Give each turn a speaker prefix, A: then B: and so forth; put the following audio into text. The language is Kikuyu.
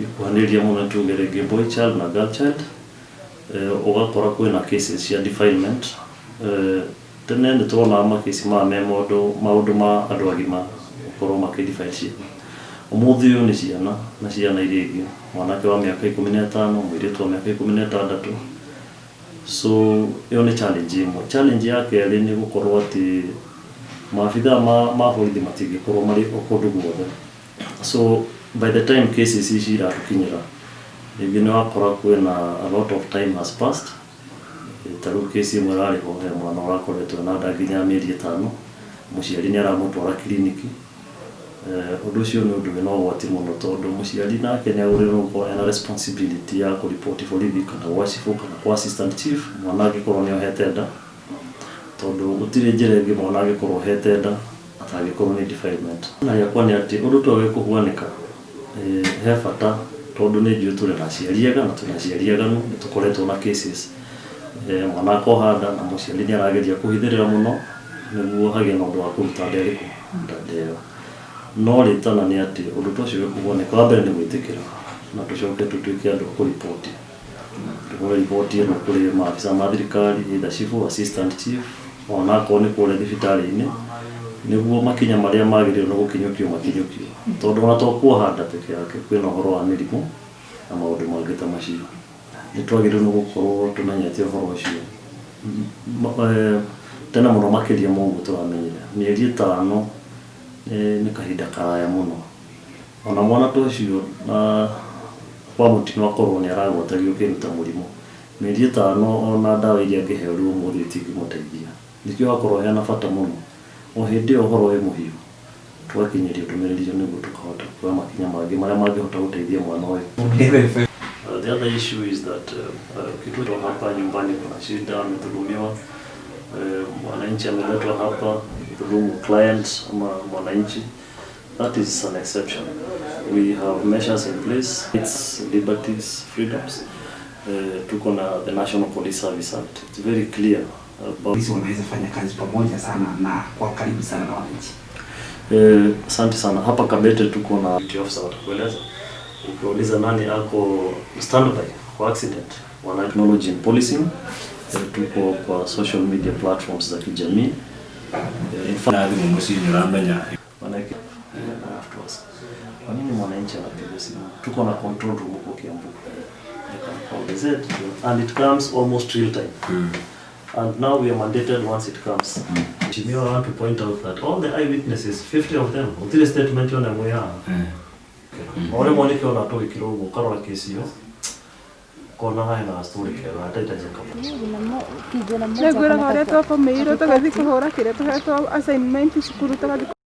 A: Ikuhanĩrĩria mũno tuge rĩngĩ boy child na girl child, ũgakora kwĩna cases cia defilement. Tene nĩ tuonaga makesi maya me maũndũ ma andũ agima gũkorwo makĩ defile ciana. Ũmũthĩ ũyũ nĩ ciana na ciana iria ingĩ, mwanake wa mĩaka 15, mũirĩtu wa mĩaka 16. So ĩyo nĩ challenge ĩmwe. Challenge ya kerĩ nĩ gũkorwo atĩ maabithaa ma borithi matingĩkorwo marĩ o kũndũ guothe. So by the time cases ici iratũkinyĩra, rĩngĩ nĩ wakora kwĩna a lot of time has passed. Ta rĩu case ĩmwe ĩrarĩ ho, he mwana ũrakoretwo ena nda nginya mĩeri 5, mũciari nĩ aramũtwara kiriniki. Ũndũ ũcio nĩ ũndũ wĩna ũgwati mũno, tondũ mũciari nake nĩ agĩrĩirwo gũkorwo ena responsibility ya kũriboti borithi kana gwa cibũ kana kwa assistant chief mwana angĩkorwo nĩ ohete nda, tondũ gũtirĩ njĩra ĩngĩ mwana angĩkorwo ohete nda atangĩkorwo nĩ defilement. Na rĩakwa nĩ atĩ ũndũ ta ũyũ wĩkũhuanĩka, he bata, tondũ nĩ njũĩ tũrĩ na aciari ega na twĩna aciari aganu. Nĩ tũkoretwo na cases, mwana akoha nda na mũciari nĩ arageria kũhithĩrĩra mũno nĩguo hagĩe na ũndũ wa kũruta nda ĩrĩkũ, nda ĩyo. No rĩtana nĩ atĩ ũndũ ta ũcio wĩkũhuanĩka, wa mbere nĩ gwĩtĩkĩra na tũcoke tũtuĩke andũ a kũriboti. Tũhũre riboti ĩno kũrĩ maabitha ma thirikari, either cibũ, assistant chief, ona akorwo nĩ kũrĩa thibitarĩ-inĩ, nĩguo makinya marĩa magĩrĩirwo nĩ gũkinyũkio makinyũkio, tondũ ona to kuoha nda peke yake, kwĩna ũhoro wa mĩrimũ na maũndũ mangĩ ta macio. Nĩ twagĩrĩirwo nĩ gũkorwo tũmenyete ũhoro ũcio tene mũno makĩria ma ũguo tũramenyire. Mĩeri 5 nĩ kahinda karaya mũno. Ona mwana ta ũcio na kwa mũtino akorwo nĩ aragwatagio kĩndũ ta mũrimũ, mĩeri 5 ona ndawa iria angĩheo rĩu ũmũthĩ itingĩmũteithia. Nĩkĩo hakorwo hena bata mũno o hĩndĩ ĩyo ũhoro wĩ mũhiũ tũgakinyĩrio ndũmĩrĩri ĩyo, nĩguo tũkahota kuoya makinya mangĩ marĩa mangĩhota gũteithia mwana ũyũ. The other issue is that ukitwa hapa nyumbani kuna shida, amedhulumiwa, mwananchi ameletwa hapa dhulumu client ama mwananchi, that is an exception. We have measures in place, it's liberties, freedoms. Tuko na the National Police Service Act. It's very clear about
B: Polisi wanaweza fanya kazi pamoja sana na kwa karibu sana na wananchi.
A: Asante sana. Hapa Kabete tuko na duty officer watakueleza. Ukiuliza nani ako standby kwa accident, wana technology in policing. Tuko kwa social media platforms za kijamii. In fact,
C: Na thimũ mũciĩ nĩ ũramenya.
A: Manake I have to ask. Kwa nini mwananchi anapiga simu? Tuko na control room huko Kiambu. They can call the Z and it comes almost real time. And now we are mandated once it comes. Mheshimiwa, I want to point out that all the eyewitnesses, 50 of them, utire statement yona ĩmwe ya. O rĩmwe nĩkĩo ona tũgĩkĩra ũguo ũkarora kesi ĩyo, ũkona hena story kega hatahitajika.
D: Nĩngwĩraga ũrĩa twakomeirwo tũgathiĩ kũhũra kĩrĩa tũhetwo assignment cukuru tũgathiĩ.